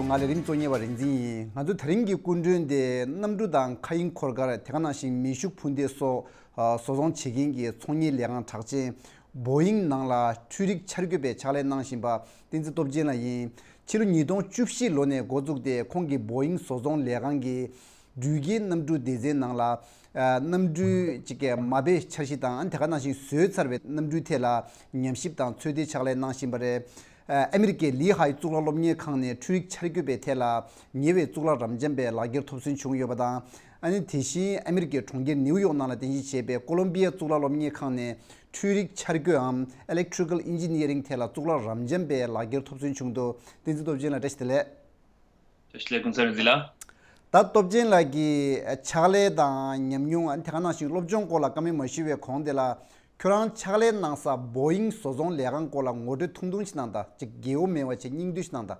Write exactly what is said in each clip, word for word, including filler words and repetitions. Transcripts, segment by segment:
ང་ལས་རིམ་གཙོ་གཉེར་བ་རིག་འཛིན་ཡིན། ང་ཚོའི་ད་རིང་གི་སྐུ་མགྲོན་དེ་གནམ་གྲུ་དང་མཁའ་དབྱིངས་འཁོར་སྐར། དེ་ག་ནང་བཞིན་མེ་ཤུགས་འཕུར་མདེལ་སོགས་བཟོ་ཚོང་བྱེད་མཁན་གྱི་ཚོང་གཉེར་ལས་ཁང་གྲགས་ཅན་བོ་ཡིང་ནང་ལ་འཕྲུལ་རིག་འཆར་འགོད་པའི་ཕྱག་ལས་གནང་བཞིན་པ་བསྟན་འཛིན་སྟོབས་ཆེན་ལགས་ཡིན། ཕྱི་ལོ་ཉིས་སྟོང་བཅུ་བཞི་ལོ་ནས་འགོ་བཙུགས་ཏེ་ཁོང་གིས་བོ་ཡིང་བཟོ་ཚོང་ལས་ཁང་གི་འགྲུལ་སྐྱེལ་གནམ་གྲུ་སྡེ་ཚན་ནང་ལ་གནམ་གྲུའི་གཅིག་གི་མ་དཔེ་འཆར་གཞི་དང་། དེ་ག་ནང་བཞིན་བཟོས་ཚར་བའི་གནམ་གྲུའི་ཐད་ལ་ཉམས་ཞིབ་དང་ཚོད་ལྟའི་ཕྱག་ལས་གནང་བཞིན་པ་རེད། ཨ་མི་རི་ཀའི་ལི་ཧའི་གཙུག་ལག་སློབ་གཉེར་ཁང་ནས་འཕྲུལ་རིག་འཆར་འགོད་པའི་ཐད་ལ་ཉེ་བའི་གཙུག་ལག་རབ་འབྱམས་པའི་ལག་འཁྱེར་ཐོབ་ཟིན་བྱུང་ཡོད་པ་དང་། ཨ་ནི་དེ་བཞིན་ཨ་མི་རི་ཀའི་གྲོང་ཁྱེར་ནིའུ་ཡོག་ནང་ལ་རྟེན་གཞི་བྱས་པའི་ཀོ་ལོམ་བི་ཡ་གཙུག་ལག་སློབ་གཉེར་ཁང་ནས་འཕྲུལ་རིག་འཆར་འགོདའམ་Electrical Engineering ཐད་ལ་གཙུག་ལག་རབ་འབྱམས་པའི་ལག་འཁྱེར་ཐོབ་ཟིན་བྱུང་འདུག་བསྟན་འཛིན་སྟོབས་ཆེན་ལགས་བཀྲ་ཤིས་བདེ་ལེགས། བཀྲ་ཤིས་བདེ་ལེགས། ཀུན་བཟང་རིག་འཛིན་ལགས། ད་སྟོབས་ཆེན་ལགས་ཀྱི་ཕྱག་ལས་དང་ཉམས་མྱོང་དེ་ག་ནང་བཞིན་སློབ་སྦྱོང་སྐོར་ལ་བཀའ་མོལ་མ་ཞུ་བའི་གོང་དེ་ལ། ཁྱོད་རང་ཕྱག་ལས་གནང་ས་བོ་ཡིང་བཟོ་ཚོང་ལས་ཁང་སྐོར་ལ་ངོ་སྤྲོད་ཐུང་ཐུང་ཞིག་གནང་དང་། ཅིག་རྒྱལ་པོ་མེད་པ་ཅིག་སྙིང་བསྡུས་ཤིག་གནང་དང་།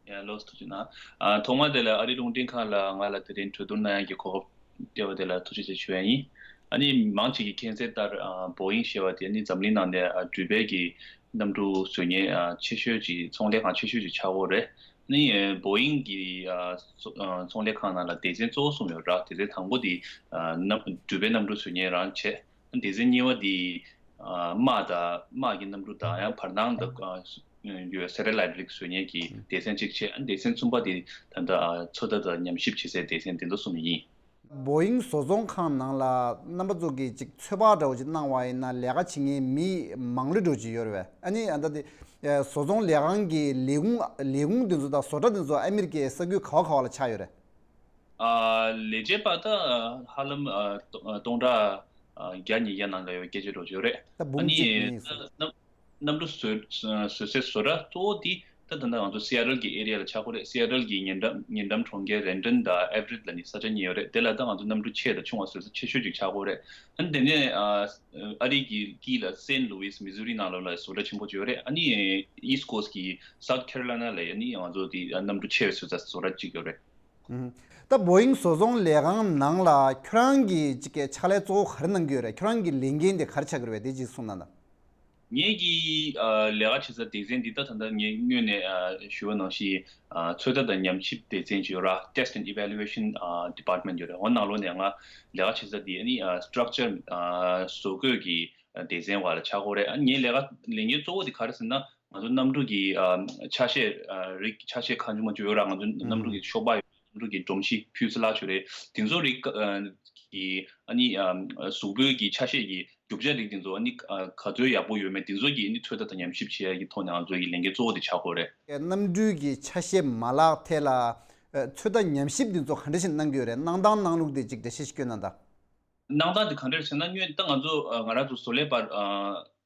ཡ་ལགས་སོ། ཐུགས་རྗེ་གནང་། ཨ་ཐོག་མར་དེ་ལ་ཨ་རིའི་རླུང་འཕྲིན་ཁང་ལ་ང་ལ་དེ་རིང་གྲོས་བསྡུར་གནང་ཡག་གི་གོ་སྐབས་སྤྲད་པ་དེ་ལ་ཐུགས་རྗེ་ཆེ་ཞུ་ཡ་ཡིན། ཨ་ནི་མང་ཆེ་གིས་མཁྱེན་གསལ་ལྟར་ཨ་བོ་ཡིང་ཞེས་པ་དེ་ནི་འཛམ་གླིང་ནང་ནས་ཨ་འགྲུལ་པའི་གི་གནམ་གྲུ་བཟོ་མཁན་ཨ་ཆེ་ཤོས་ཀྱི་ཚོང་ལས་ཁང་ཆེ་ཤོས་ཀྱི་ཆག་སྒོ་རེད། ནི་བོ་ཡིང་གི་ཨ་ཚོ་ཨ་ཚོང་ལས་ཁང་ནང་ལ་སྡེ་ཚན་གཙོ་བོ་གསུམ་ཡོད་ར། སྡེ་ཚན་དང་པོ་དེ་ཨ་གནམ་འགྲུལ་པའི་གནམ་གྲུ་བཟོ་མཁན་རང་བྱས། སྡེ་ཚན་གཉིས་པ་དེ་ཨ་དམག་དང་དམག་གི་གནམ་གྲུ་དང་ཡང་བར་སྣང་དང་ཨ་ཡོད་སེ་ཊེ་ལའེ་ཊི་རིགས་བཟོ་མཁན་གྱི་སྡེ་ཚན་གཅིག་བྱས། སྡེ་ཚན་གསུམ་པ་དེ་ད་ལྟ་ཨ་ཚོད་ལྟ་དང་ཉམས་ཞིབ་བྱེད་སའི་སྡེ་ཚན་དེ་ཚོ་གསུམ་ཡིན། བོ་ཡིང་བཟོ་ཚོང་ཁང་ནང་ལ་རྣམ་པ་ཚོ་གིས་ཅིག་ཚོད་དཔག་འདྲ་བོ་ཅིག་གནང་བ་ཡིན་ན། ལས་ཀ་བྱེད་མཁན་མི་མང་ལོས་འདྲ་བོ་ཅིག་ཡོད་རེད་པས། ཨ་ནི་ཨ་ད་དེ་ཨ་བཟོ་ཚོང་ལས་ཁང་གི་ལས་ཁུངས་ལས་ཁུངས་དེ་ཚོ་དང་བཟོ་གྲྭ་དེ་ཚོ་ཨ་མི་རི་ཀའི་ས་ཁུལ་ག་བ་ག་བ་ལ་ཆགས་ཡོད་རེད། ཨ་ལས་བྱེད་པ་ད་ཧ་ལམ་ཨ་སྟོང་ཕྲག་ཨ་བརྒྱ་ཉིས་བརྒྱ་ནང་ལ་ཡོད་སྐད་ཆ་འདྲ་བོ་ཅིག་ཡོད་རེད། ད་འབུམ་ཨ་གཅིག་ནི་ཡིན་ས་རེད། གནམ་གནམ་གྲུ་བཟོ་བཟོ་སའི་བཟོ་གྲྭ་གཙོ་བོ་དེ་ད་ད་ལྟ་ང་ཚོ་སི་ཨེ་ཊལ་གྱི་ཨེ་རི་ཡ་ལ་ཆགས་ཀྱི་ཡོད་རེད། སི་ཨེ་ཊལ་གྱི་ཉེ་འགྲམ་ཉེ་འགྲམ་གྲོང་ཁྱེར་རེན་ཏོན་དང་ཨེ་ཝ་རེ་ཊི་ལ་ནི་ས་ཆ་གཉིས་ཡོད་རེད། དེ་ལ་ད་ང་ཚོ་གནམ་གྲུ་ཆེ་དང་ཆུང་བ་བཟོ་ས་ཆེ་ཤོས་ཅིག་ཆགས་ཀྱི་ཡོད་རེད། ཨ་ནི་དེ་ནས་ཨ་ཨ་རི་གི་དཀྱིལ་ལ་སེན་ལུ་ཝིས་མི་ཟུ་རི་ནང་ལོགས་ལ་བཟོ་གྲྭ་ཆེན་པོ་ཅིག་ཡོད་རེད། ཨ་ནི་ཨིསཊ་ཀོ་སི་ཊི་གི་སའུཐ་ཁེ་རོ་ལའི་ན་ལ་ཨ་ནི་ང་ཚོ་དེ་གནམ་གྲུ་ཆེ་བའི་བཟོ་ས་བཟོ་གྲྭ་གཅིག་ཡོད་རེད། ད་བོ་ཡིང་བཟོ་ཚོང་ལས་ཁང་ནང་ལ་ཁྱོད་རང་གིས་ཅིག་གི་ཕྱག་ལས་གཙོ་བོ་ག་རེ་གནང་གི་ཡོད་རེད། ཁྱོད་རང་གི་ལས་འགན་དེ་ག་རེ་ཆགས་ཀྱི་རེད་པས། དེ་ཅིག་གསུངས་གནང་དང་། ངེད་ཀྱི་ཨ་ལས་ཀ་བྱེད་ས་སྡེ་ཚན་འདི་ད་ད་ལྟ་ངས་སྔོན་ནས་ཨ་ཞུ་བ་ནང་བཞིན་ཨ་ཚོད་ལྟ་དང་ཉམས་ཞིབ་སྡེ་ཚན་ཅིག་ཡོད་ར། Test and Evaluation ཨ་Department ཡོད་རེད། འོ་ནང་ལོགས་ནས་ང་ལས་ཀ་བྱེད་ས་འདི་ཨ་ནི་ཨ་Structure ཨ་བཟོ་བཀོད་ཀྱི་སྡེ་ཚན་བ་ལ་ཆགས་ཀྱི་ཡོད་རེད། ཨ་ངའི་ལས་ཀ་ལས་འགན་གཙོ་བོ་དེ་ག་རེ་ཟེར་ན། ང་ཚོ་གནམ་གྲུ་གི་ཨ་ཆ་ཤས་ཨ་རིགས་ཆ་ཤས་གང་བྱུང་མང་བྱུང་ཡོད་ར། ང་ཚོ་གནམ་གྲུ་གི་གཤོག་པ་ཡོད། གནམ་གྲུ་གི་སྒྲོམ་གཞི་ཕུ་སི་ལཱཇ་ཡོད་རེད། དེ་ཚོ་རིགས་ཨ་གི་ཨ་ནི་ཨ་གཟུགས་པོའི་གི་ཆ་ཤས་ཀྱི་རྒྱུ་ཆ་རིགས་དེ་ཚོ་ཨ་ནི་ཨ་ག་ཚོད་ཡག་པོ་ཡོད་མེད་དེ་ཚོ་གི་ཨ་ནི་ཚོད་ལྟ་དང་ཉམས་ཞིབ་བྱེད་ཡ་གི་ཐོག་ནས་ང་ཚོ་གི་ལས་འགན་གཙོ་བོ་དེ་ཆགས་ཀྱི་ཡོད་རེད། གནམ་གྲུའི་གི་ཆ་ཤས་མ་ལག་ཐད་ལ་ཨ་ཚོད་ལྟ་ཉམས་ཞིབ་དེ་ཚོ་ག་འདྲ་ཞིག་གནང་གི་ཡོད་རེད། གནང་སྟངས་གནང་ལུགས་དེ་ཅིག་འགྲེལ་བཤད་ཞིག་སྐྱོན་གནང་དང་། གནང་སྟངས་དེ་ག་འདྲ་རེད་ཟེར་ན། སྔོན་ད་ང་ཚོ་ཨ་ང་རང་ཚོ་བཟོ་ལས་པ་ཨ་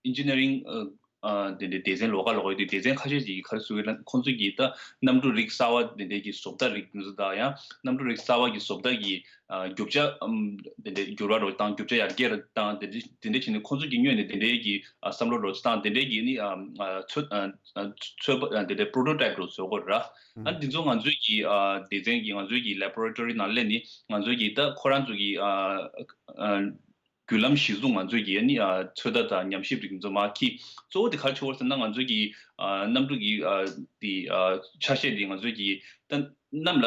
ཨིན་ཇི་ནི་ཡ་རིང་ཨ་ཨ་དེ་འདྲའི་སྡེ་ཚན་ལོགས་ཀ་ལོགས་ཀ་ཡོད་དུས། སྡེ་ཚན་ཁ་ཤས་ཅིག་གིས་ག་རེ་བཟོ་གི་ལབ་ན། ཁོང་ཚོ་གིས་ད་གནམ་གྲུ་རིགས་གསར་བ་དེ་འདྲའི་གི་བཟོ་ལྟ་རིགས་དེ་ཚོ་དང་། ཡང་གནམ་གྲུ་རིགས་གསར་བ་གི་བཟོ་ལྟ་གི་ཨ་རྒྱུ་ཆ་ཨམ་དེ་འདྲའི་འགྱུར་བ་རོ་བཏང་། རྒྱུ་ཆ་ཡར་རྒྱས་རོ་བཏང་། དེ་འདྲ་དེ་འདྲ་བྱས་ནས་ཁོང་ཚོ་གིས་སྔོན་ནས་དེ་འདྲའི་གི་ཨ་བསམ་བློ་རོ་བཏང་། དེ་འདྲའི་གི་ནི་ཨ་ཨ་ཚོད་ཨ་ཨ་ཚོད་དཔག་ཨ་དེ་འདྲའི་པོ་རོ་ཊའིབ་རོ་བཟོ་དགོས་ར། ཨ་འདི་ཚོ་ང་ཚོའི་གི་ཨ་སྡེ་ཚན་གྱི་ང་ཚོའི་གི་ལེ་བྷོ་ར་ཊོ་རི་ནང་སླེབས་ནས་ང་ཚོའི་གི་ད་ཁོ་རང་ཚོ་གི་ཨ་ཨ་བརྒྱུད་ལམ་གཞི་བཟུང་ང་ཚོས་ཀྱིས་ནི་ཨ་ཚོད་ལྟ་དང་ཉམས་ཞིབ་རིགས་ཚོ་མར་འཁྱེར། གཙོ་བོ་དེ་ག་རེ་བྱེད་དགོས་ཟེར་ན། ང་ཚོས་ཀྱིས་ཨ་གནམ་གྲུ་གི་ཨ་དེ་ཨ་ཆ་ཤས་དེ་ང་ཚོས་ཀྱིས་ད་གནམ་ལ་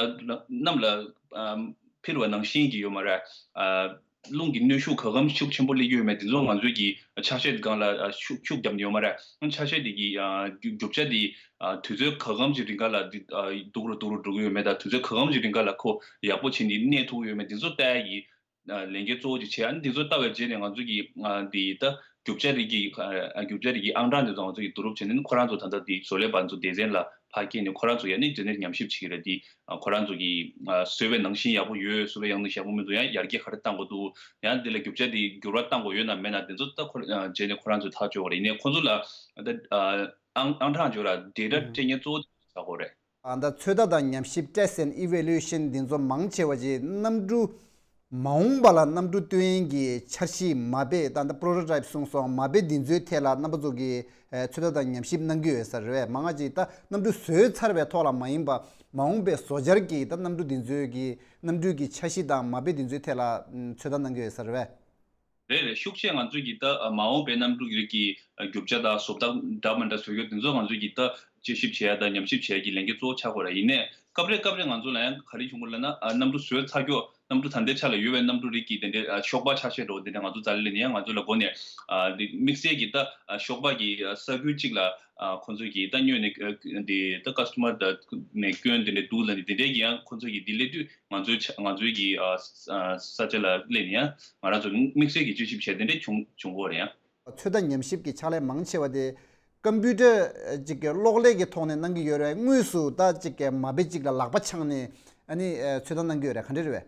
གནམ་ལ་ཨ་འཕུར་བ་ནང་བཞིན་གྱི་ཡོད་མ་རེད། ཨ་རླུང་གི་གནོན་ཤུགས་ག་གམ་ཤུགས་ཆེན་པོ་སླེབས་ཀྱི་ཡོད་མེད་དེ་ཚོ་ང་ཚོས་ཀྱིས་ཆ་ཤས་སྒང་ལ་ཨ་ཤུགས་ཤུགས་བརྒྱབ་ནས་ཡོད་མ་རེད། ཆ་ཤས་དེ་གི་ཨ་རྒྱུ་རྒྱུ་ཆ་དེ་ཨ་དུས་ཚོད་ག་གམ་གྱི་རིང་ག་ལ་དེ་ཨ་སྡུག་རུ་སྡུག་རུ་འགྲོ་གི་ཡོད་མེད་དང་། དུས་ཚོད་ག་གམ་གྱི་རིང་ག་ལ་ཁོ་ཡག་པོ་བྱས་ནས་གནས་ཐུབ་ཀྱི་ཡོད་མེད་དེ་ཚོ་ལྟ་ཡ་གི་ལས་འགན་གཙོ་བོ་ཅིག་བྱས། ཨ་ནི་འདི་ཚོ་ལྟ་བའི་རྗེས་ནས་ང་ཚོ་གིས་ཨ་འདི་ད་རྒྱུ་ཆ་རིགས་ཀྱི་ཨ་རྒྱུ་ཆ་རིགས་ཀྱི་ཨང་གྲངས་འདི་ཚོ་ང་ཚོ་གིས་བསྡུ་རུབ་བྱས་ནས། ཁོ་རང་ཚོ་ད་ལྟ་འདི་བཟོ་ལས་པ་ཚོ་སྡེ་ཚན་ལ་ཕར་སྐྱེལ་ནས་ཁོ་རང་ཚོ་ཡ་ནི་འདི་ནས་ཉམས་ཞིབ་བྱེད་ཀྱི་རེད། འདི་ཨ་ཁོ་རང་ཚོ་གིས་ཨ་བཟོས་པའི་ནང་བཞིན་ཡག་པོ་ཡོད། བཟོས་པའི་ཡང་ནི་ཡག་པོ་མི་འདུག་ཡང་ཡར་རྒྱས་ག་རེ་གཏང་དགོས་འདུག་ཡང་འདི་ལ་རྒྱུ་ཆ་འདི་འགྱུར་བ་གཏང་དགོས་ཡོད་ན་མེད་ན་འདི་ཚོ་ད་ཁོ་ར་ཨ་རྗེས་ནས་ཁོ་རང་ཚོས་ཐག་གཅོད་དགོས་རེད། ཡིན་ནའི་ཁོ་ཚོ་ལ་ད་ཨ་ཨང་ཨང་གྲངས་བརྗོད་ར་ཌེ་ཊ་སྤྲད་མཁན་གཙོ་བོ་དེ་ཆགས་དགོས་རེད། ཨ་ད་ཚོད་ལྟ་དང་ཉམས་ཞིབ་Test and Evaluation འདི་ཚོ་མང་ཆེ་བ་ཅིག་གནམ་གྲུ་མ་འོངས་པ་ལ་གནམ་གྲུ་སྟོན་ཡས་ཀྱི་འཆར་གཞི་མ་དཔེ། ད་ལྟ་པོ་རོ་ཊོ་ཊའིབ་གསུངས་སོང་། མ་དཔེ་འདི་ཚོའི་ཐད་ལ་རྣམ་པ་ཚོ་གིས་ཨ་ཚོད་ལྟ་དང་ཉམས་ཞིབ་གནང་གི་ཡོད་ས་རེད་པས། མང་ང་ཅིག་ད་གནམ་གྲུ་བཟོས་ཚར་བའི་ཐོག་ལ་མ་ཡིན་པ། མ་འོངས་པའི་བཟོ་འཆར་གྱི་ད་གནམ་གྲུ་འདི་ཚོའི་གི་གནམ་གྲུའི་གི་འཆར་གཞི་དང་མ་དཔེ་འདི་ཚོའི་ཐད་ལ་ཚོད་ལྟ་གནང་གི་ཡོད་ས་རེད་པས། རེད་རེད། ཤུགས་ཆེ་ང་ཚོས་ཀྱིས་ད་མ་འོངས་པའི་གནམ་གྲུ་རིགས་ཀྱི་རྒྱུ་ཆ་དང་བཟོ་ལྟ་འདྲ་མི་འདྲ་བཟོ་རྒྱུ་དེ་ཚོ་ང་ཚོས་ཀྱིས་ད་ དཔྱད་ཞིབ་བྱེད་ཡ་དང་ཉམས་ཞིབ་བྱེད་ཡ་གི་ལས་འགན་གཙོ་བོ་ཆགས་དགོས་རེད། ཡིན་ནའི་སྐབས་རེ་སྐབས་རེ་ང་ཚོ་ལ་ཡང་ག་རེ་བྱུང་གི་ལབ་ན། ཨ། གནམ་གྲུ་བཟོས་ཚར་ཀྱོག་གནམ་གྲུ་ད་ལྟའི་ཆ་ལ་ཡོད་པའི་གནམ་གྲུ་རིགས་ཀྱི་དེ་འདྲའི། ཨ། གཤོག་པ་ཆ་ཤས་འདྲ་བོ་དེ་འདྲ་ང་ཚོ་རྩ་ལེ་ལེན་ཡ་ང་ཚོ་ལ་འགོ་ནས། ཨ། དེ་དམིགས་བསལ་གྱི་ད། ཨ། གཤོག་པ་གི། ཨ། ས་ཁུལ་གཅིག་ལ། ཨ། ཁོང་ཚོས་ཀྱི་ད་སྔོན་ནས། ཨ། དེ་ད་ཀ་སི་ཊོ་མར་ནས་སྐྱོན་དེ་འདྲ་འདུག་ལབ་ནས་དེ་འདྲའི་གི་ཡང་ཁོང་ཚོས་ཀྱི་དེ་སླེབས་དུས་ང་ཚོའི་ཆ་ང་ཚོའི་གི། ཨ། ས་ཆ་ལ་སླེབས་ནས་ཡང་ང་རང་ཚོ་དམིགས་བསལ་གྱི་དཔྱད་ཞིབ་བྱས་དེ་འདྲ་བྱུང་བྱུང་གི་ཡོད་རེད་ཡང་། ཚོད་ལྟ་ཉམས་ཞིབ་ཀྱི་ཕྱག་ལས་མང་ཆེ་བ་དེ་ཀམ་པུ་ཊར་ཅིག་གི་གློག་ཀླད་ཀྱི་ཐོག་ནས་གནང་གི་ཡོད་རེད། དངོས་སུ་ད་ཅིག་གི་མ་དཔེ་ཅིག་ལ་ལག་པ་འཆང་ནས་ཨ་ནི་ཚོད་ལྟ་གནང་གི་ཡོད་རེད། ག་འདྲ་རེད་པས།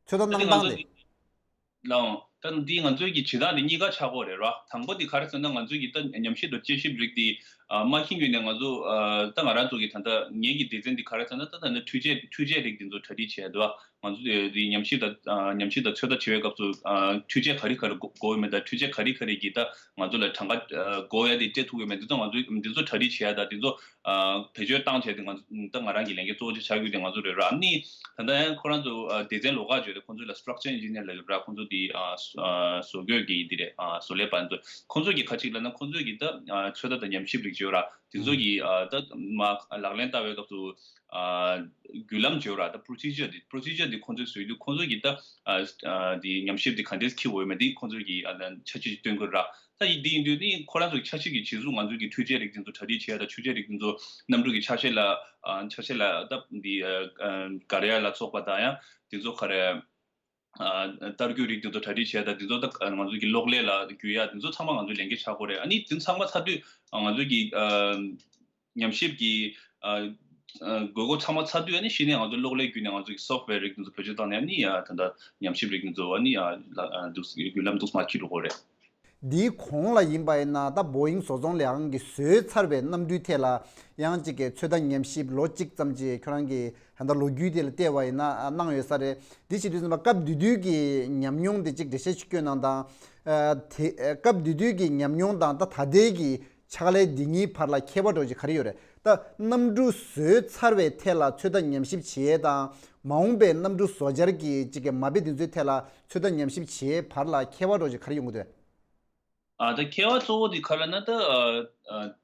ཚོད་ལྟ་གནང་སྟངས་དེ། ལའང་ད་འདི་ང་ཚོའི་གི་བྱེད་སྟངས་དེ་གཉིས་ཀ་ཆགས་ཀྱི་ཡོད་རེད་ར། དང་པོ་དེ་ག་རེ་ཟེར་ན་ང་ཚོའི་གི་ད་ཉམས་ཞིབ་དང་དཔྱད་ཞིབ་རིགས་དེ། ཨ། མ་ཤེས་ངོས་ནས་ང་ཚོ། ཨ། ད་ང་རང་ཚོ་གི་ད་ལྟ་ངེད་ཀྱི་སྡེ་ཚན་དེ་ག་རེ་ཟེར་ན། ད་ད་ནི་འཕྲུལ་ཆས་འཕྲུལ་ཆས་རིགས་དེ་ཚོ་གྲ་སྒྲིག་བྱས་འདུག་ང་ཚོ་དེ་དེ་ཉམས་ཞིབ་དང་། ཨ། ཉམས་ཞིབ་དང་ཚོད་ལྟ་བྱེད་པའི་སྐབས་སུ། ཨ། འཕྲུལ་ཆས་ག་རེ་ག་རེ་དགོས་དགོས་ཡོད་མེད་དང་། འཕྲུལ་ཆས་ག་རེ་ག་རེ་གི་ད་ང་ཚོ་ལ་གྲངས་ཀ། ཨ། དགོས་ཡ་དེ་སྤྲད་ཐུབ་ཡོད་མེད། འདི་ཚོ་ང་ཚོས་འདི་ཚོ་གྲ་སྒྲིག་བྱེད་ཡ་དང་འདི་ཚོ། ཨ། བེད་སྤྱོད་བཏང་བྱས་ཏེ་ང་ད་ང་རང་གི་ལས་འགན་གཙོ་བོ་ཆགས་རྒྱུ་དེ་ང་ཚོ་རེད་ར། ཨ་ནི་ད་ལྟ་ཡང་ཁོ་རང་ཚོ། ཨ། སྡེ་ཚན་ལོགས་ཀ་བརྗོད་དེ་ཁོང་ཚོ་ལ་སི་ཊྲག་ཅར་ཨིན་ཇི་ནི་ཡར་ལབ་ཡོད་ར། ཁོང་ཚོ་དེ། ཨ། ཨ། བཟོ་བཀོད་ཀྱི་འདི་རེད། ཨ། བཟོ་ལས་པ་ཚོ། ཁོང་ཚོ་གི་ཁ་ཅིག་ལབ་ན་ཁོང་ཚོ་གི་ད། ཨ། ཚོད་ལྟ་དང་ཉམས་ཞིབ་རིགས་བརྗོད་ར། དེ་ཚོ་གི། ཨ། ད་མ་ལག་ལེན་བསྟར་བའི་སྐབས་སུ། ཨ། བརྒྱུད་ལམ་བརྗོད་ར། ད་པོ་རོ་སི་ཇར་དེ། པོ་རོ་སི་ཇར་དེ་ཁོང་ཚོས་བཟོས་དུས་ཁོང་ཚོ་གི་ད། ཨ། ཨ། དེ་ཉམས་ཞིབ་དེ་ག་འདྲས་འཁྱེར་དགོས་ཡོད་མེད་དེ་ཁོང་ཚོ་གི། ཨ། ཆ་ཤས་ཅིག་སྟོན་དགོས་ར། ད་ཡིན་དེ་ཡིན་དུས་ནི་ཁོ་རང་ཚོ་གི་ཆ་ཤས་ཀྱི་བྱེད་ཚུལ། ང་ཚོ་གི་འཕྲུལ་ཆས་རིགས་དེ་ཚོ་གྲ་སྒྲིག་བྱེད་ཡ་དང་འཕྲུལ་ཆས་རིགས་དེ་ཚོ་གནམ་གྲུ་གི་ཆ་ཤས་ལ། ཨ། ཆ་ཤས་ལ་ད་འདི། ཨ། ཨ། བཀར་ཡ་ལ་སོགས་པ་དང་ཡང་དེ་ཚོ་ག་རེ། ཨ། བསྟར་སྐུལ་རིགས་དེ་ཚོ་གྲ་སྒྲིག་བྱེད་ཡ་དང་དེ་ཚོ་ད་ང་ཚོ་གི་གློག་ཀླད་ལ་བརྒྱུད་ཡ་དེ་ཚོ་ཚང་མ་ང་ཚོའི་ལས་འགན་ཆགས་ཀྱི་ཡོད་རེད། ཨ་ནི་དེ་ཚང་མ་ཚར་དུས། ཨ། ང་ཚོ་གི། ཨ། ཉམས་ཞིབ་ཀྱི། ཨ། ཨ། དགོས་མཁོ་ཚང་མ་ཚར་དུས་ཨ་ནི་གཞི་ནས་ང་ཚོ་གློག་ཀླད་བརྒྱུད་ནས་ང་ཚོ་གི་སོབ་ཝེར་རིགས་དེ་ཚོ་བེད་སྤྱོད་བཏང་ནས་ཨ་ནི། ཨ། ད་ལྟ་ཉམས་ཞིབ་རིགས་དེ་ཚོ་ཨ་ནི། ཨ། ལ། ཨ། འདུག་བརྒྱུད་ལམ་འདུག་མ་འཁྱེར་འགྲོ་གི་ཡོད་རེད། འདིའི་གོང་ལ་ཡིན་པ་ཡིན་ན་ད་བོ་ཨིང་བཟོ་ཚོང་ལས་ཁང་གིས་བཟོས་ཚར་བའི་གནམ་གྲུའི་ཐད་ལ་ཡང་གཅིག་གི་ཚོད་ལྟ་ཉམས་ཞིབ་ལོ་གཅིག་ཙམ་ཅིག་ཁྱོད་རང་གི་ད་ལྟ་ལོ་རྒྱུས་དེ་ལ་བལྟས་པ་ཡིན་ན་གནང་ཡོད་ས་རེད། འདི་བྱེད་དུས་ཙམ་པ་སྐབས་དེ་དུས་ཀྱི་ཉམས་མྱོང་དེ་གཅིག་འགྲེལ་བཤད་ཅིག་སྐྱོན་གནང་དང་། ཨ། དེ་སྐབས་དེ་དུས་ཀྱི་ཉམས་མྱོང་དང་ད་ད་ལྟའི་གི་ཕྱག་ལས་འདི་གཉིས་བར་ལ་ཁྱད་པར་འདྲ་བོ་ཅིག་ག་རེ་ཡོད་རེད། ད་གནམ་གྲུ་བཟོས་ཚར་བའི་ཐད་ལ་ཚོད་ལྟ་ཉམས་ཞིབ་བྱེད་ཡས་དང་། མ་འོངས་པའི་གནམ་གྲུ་བཟོ་འཆར་གྱི་གཅིག་གི་མ་དཔེ་དེ་ཚོའི་ཐད་ལ་ཚོད་ལྟ་ཉམས་ཞིབ་བྱེད་ཡས་བར་ལ་ཁྱད་པར་འདྲ་བོ་ཅིག་ག་རེ་ཡོང་གི་འདུག་ཨ། ད་ཁྱད་པར་གཙོ་བོ་དེ་ག་རེ་ལབ་ན། ད། ཨ། ཨ།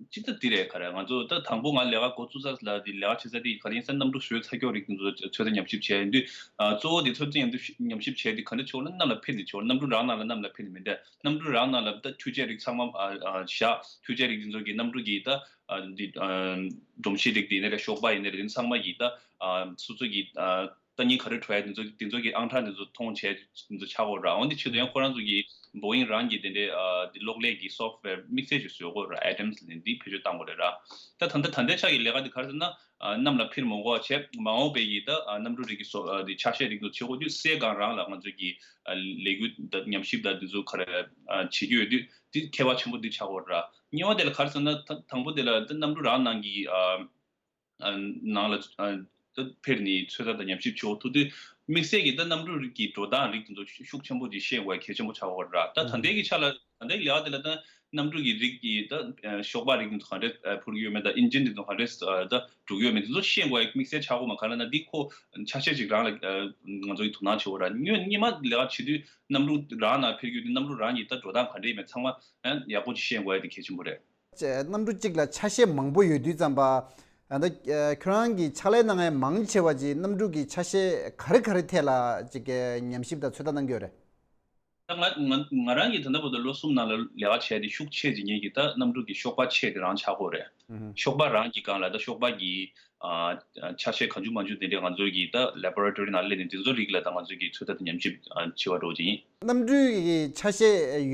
གཅིག་ད་འདི་རེད། ག་རེ། ང་ཚོ་ད་དང་པོ་ང་ལས་ཀ་འགོ་བཙུགས་ས་ལ་དེ་ལས་ཀ་བྱེད་ས་དེ་ག་རེ་ཡིན་ཟེར་ན། གནམ་གྲུ་བཟོས་ཚར་ཀྱོག་རིགས་དེ་ཚོ་ཚོད་ལྟ་ཉམས་ཞིབ་བྱས་ཡིན་དུས། ཨ། གཙོ་བོ་དེ་ཚོད་ལྟ་ཉམས་ཞིབ་ཉམས་ཞིབ་བྱས་དེ་ག་འདྲ་བྱེད་དགོས་ལབ་ན། གནམ་ལ་འཕུར་ནས་བྱེད་དགོས། གནམ་གྲུ་རང་ནང་ལ་གནམ་ལ་འཕུར་ནས་མི་འདུག་གནམ་གྲུ་རང་ནང་ལ་ད་འཕྲུལ་ཆས་རིགས་ཚང་མ། ཨ། ཨ། བཞག་འཕྲུལ་ཆས་རིགས་དེ་ཚོ་གི་གནམ་གྲུ་གི་ད། ཨ། འདི། ཨ། སྒྲོམ་གཞི་རིགས་དེ་ཡིན་ནའི་རེད། གཤོག་པ་ཡིན་ནའི་རེད། དེ་ཚང་མ་གི་ད། ཨ། སོ་སོ་གི། ཨ། ལྟ་ཉན་ག་རེ་འཕྲོད་ཡ་དེ་ཚོ་དེ་ཚོ་གི་ཨང་གྲངས་དེ་ཚོ་མཐོང་བྱས་དེ་ཚོ་ཆགས་ཀྱི་ཡོད་ར། འོན་ཏེ་ཆེད་དུ་ཡང་ཁོ་རང་ཚོ་གི་བོ་ཨིང་རང་གི་དེ་འདྲའི། ཨ། དེ་གློག་ཀླད་ཀྱི་སོབ་ཝེར་དམིགས་བསལ་ཅིག་བཟོ་ཀྱི་ཡོད་ར། ཨེ་ཌམ་སི་ལབ་ནས་འདི་བེད་སྤྱོད་བཏང་གི་ཡོད་རེད་ར། ད་ད་ལྟ་ད་ལྟའི་ཆ་གི་ལས་ཀ་དེ་ག་རེ་ཟེར་ན། ཨ། གནམ་ལ་འཕུར་མ་དགོས་པ་བྱས། མ་འོངས་པའི་གི་ད། ཨ། གནམ་གྲུ་རིགས་ཀྱི་སོ། ཨ། དེ་ཆ་ཤས་རིགས་དེ་ཚོ་བྱེད་དགོས་དུས་སའི་སྒང་རང་ལ་ང་ཚོ་གི། ཨ། ལས་འགུལ་ད་ཉམས་ཞིབ་ད་དེ་ཚོ་ག་རེ། ཨ། བྱེད་ཀྱི་ཡོད་དུས་དེ་ཁྱད་པར་ཆེན་པོ་འདི་ཆགས་ཀྱི་ཡོད་ར། གཉིས་པ་དེ་ལ་ག་རེ་ཟེར་ན། ད་དང་པོ་དེ་ལ་ད་གནམ་གྲུ་རང་ནང་གི། ཨ། ཨ། ནང་ལ། ཨ། ད་འཕུར་ནས་ཚོད་ལྟ་དང་ཉམས་ཞིབ་བྱེད་འོག་ཐུག་དུས། དམིགས་བསལ་གྱི་ད་གནམ་གྲུ་རིགས་ཀྱི་འགྲོ་སྟངས་རིགས་དེ་ཚོ་ཤུགས་ཆེན་པོ་ཅིག་ཤེས་དགོས་གལ་ཆེན་པོ་ཆགས་ཀྱི་ཡོད་ར། ད་ད་ལྟའི་གི་ཆ་ལ། ད་ལྟའི་ལས་ཀ་དེ་ལ་ད་གནམ་གྲུ་གི་རིགས་ཀྱི་ད། ཨ། གཤོག་པ་རིགས་དེ་ཚོ་ག་འདྲས། ཨ། འཕུར་གྱི་ཡོད་མེད་དང་། ཨིན་ཇིན་དེ་ཚོ་ག་འདྲས། ཨ། ད་འགྲོ་གི་ཡོད་མེད་དེ་ཚོ་ཤེས་དགོས་དམིགས་བསལ་ཆགས་ཀྱི་ཡོད་མ། ག་རེ་ལབ་ན་འདི་ཁོ་ཆ་ཤས་ཅིག་རང་ལ། ཨ། ང་ཚོ་གི་དོ་སྣང་བྱེད་དགོས་ར། གཉིས། གཉིས་པ་ལས་ཀ་བྱེད་དུས་གནམ་གྲུ་རང་ནང་འཕུར་གྱི་ཡོད་དུས་གནམ་གྲུ་རང་གི་ད་འགྲོ་སྟངས་ག་འདྲས་ཡིན་མིན་ཚང་མ། ཨ། ཡག་པོ་ཅིག་ཤེས་དགོས་ཡ་དེ་གལ་ཆེན་པོ་རེད། གནམ་གྲུ་གཅིག་ལ་ཆ་ཤས་མང་པོ་ཡོད་དུས་ཙམ་པ། ཨ། ད། ཨ། ཁྱོད་རང་གིས་ཕྱག་ལས་གནང་མཁན་མང་ཆེ་བ་ཅིག་གནམ་གྲུ་གི་ཆ་ཤས་ག་རེ་ག་རེ་ཐད་ལ་ཅིག་གི་ཉམས་ཞིབ་དང་ཚོད་ལྟ་གནང་གི་ཡོད་རེད། ད་ང་ང་ང་རང་གིས་ད་ལྟ་བར་དུ་ལོ་གསུམ་ནང་ལ་ལས་ཀ་བྱས་ཏེ་ཤུགས་ཆེ་ཇེ་ཉེ་གི་ད་གནམ་གྲུ་གི་གཤོག་པ་ཆས་དེ་རང་ཆགས་ཀྱི་ཡོད་རེད། གཤོག་པ་རང་གི་སྒང་ལ་ད་གཤོག་པ་གི། ཨ། ཆ་ཤས་གང་བྱུང་མང་བྱུང་དེ་འདྲས་ང་ཚོའི་གི་ད་ལེ་བྷོ་ར་ཊོ་རི་ནང་སླེབས་ནས་དེ་ཚོ་རིགས་ལ་ད་ང་ཚོའི་གི་ཚོད་ལྟ་དང་ཉམས་ཞིབ། ཨ། བྱེད་པ་འདྲ་བོ་ཅིག་ཡིན། གནམ་གྲུའི་ཆ་ཤས་